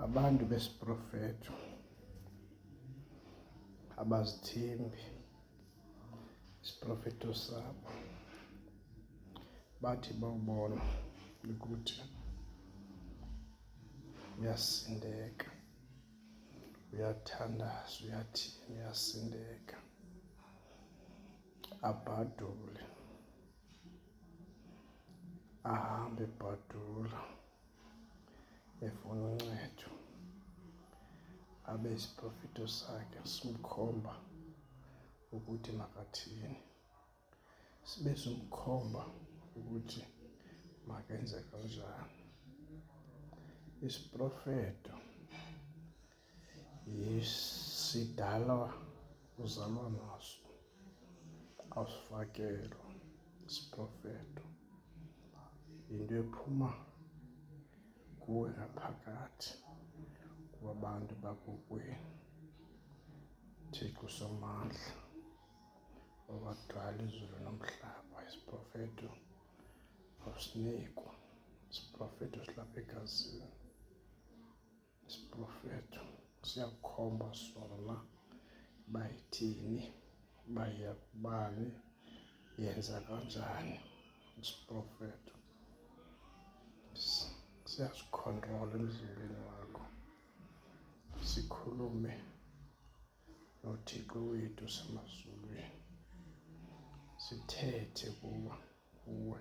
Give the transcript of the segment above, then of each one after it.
Abantu besiprofeto abazithembi isiprofeto sabo. Bathi bawubona ukuthi uyasindeka, uyathandaza, uyathini, uyasindeka, abhadule, ahambe ebhadula efuna uncedo, abe isiprofeto sakhe simkhomba ukuthi makathini, sibe simkhomba ukuthi makenze kanjani. Isiprofeto sidalwa uzalwa naso, awusifakelwa. Isiprofeto yinto ephuma kuwe ngaphakathi kubabantu bakokwenu. Thixo Somandla owadala izulu nomhlaba, isiprofeto awusinikwa. Isiprofeto silapha egazini. Isiprofeto siyakukhomba sona uba ithini, uba iya kubani, yenza kanjani. Isiprofeto siyasikhontrola emzimbeni wakho, sikhulume noThixo wethu osemazulwini, sithethe kuwe kuwe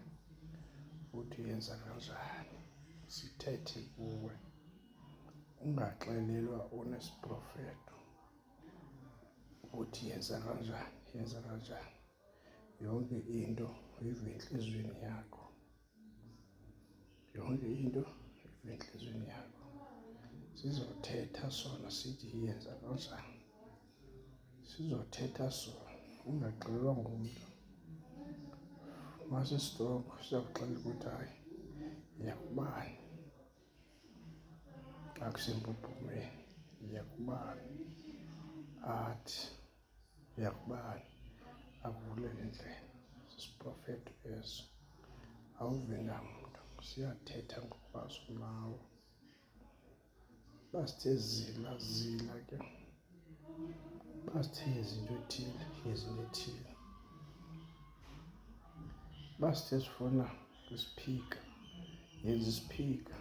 uthi yenza kanjani, sithethe kuwe. Ungaxelelwa unesiprofeto ukuthi yenza kanjani, yenza kanjani. Yonke into uyive entliziyweni yakho, yonke into uyive entliziyweni yakho. Sizothetha sona sithi yenza kanjani, sizothetha sona, ungaxelelwa ngumntu. Masistrongo siyakuxelela ukuthi hayi yiya kubani, xa kusempophomeni yiya kubani, athi yiya kubani akuvulele indlela. Sisiprofeto eso, awuvi ngamntu, siyathetha ngokwaso nawe. Basithe zila, zila ke. Basithe yenza into ethile, yenza into ethile. Basithe sifuna isiphika, yenza isiphika.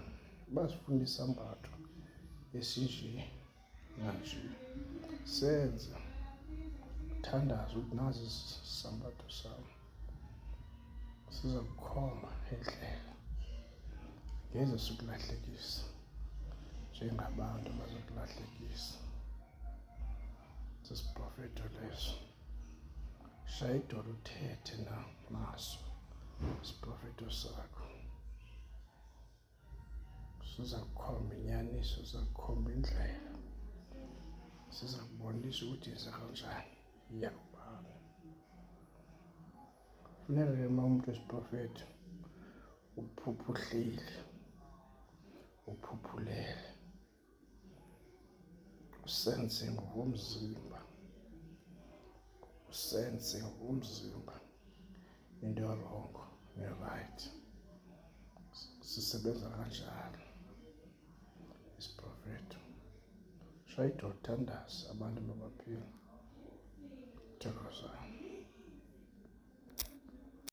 Basifuna isambatho esinje nanje, senze. Thandaza uthi nazi isambatho sam, siza kukhomba indlela, ngeze sikulahlekisa njengabantu abazokulahlekisa. Sisiprofeto leso. Shaya idolo uthethe na naso isiprofeto sakho. Siza kukhomba inyaniso, siza kukhomba indlela, siza kubonisa ukuthi yenza kanjani, iya kubani. Funeka ke uma umntu wesiprofeto uphuphuhlile, uphuphulele, usense ngokomzimba, usense ngokomzimba into erongo nerayithi. Sisebenza kanjalo isiprofeto. Shaya idolo, thandaza, abantu mabaphile. Thokozani.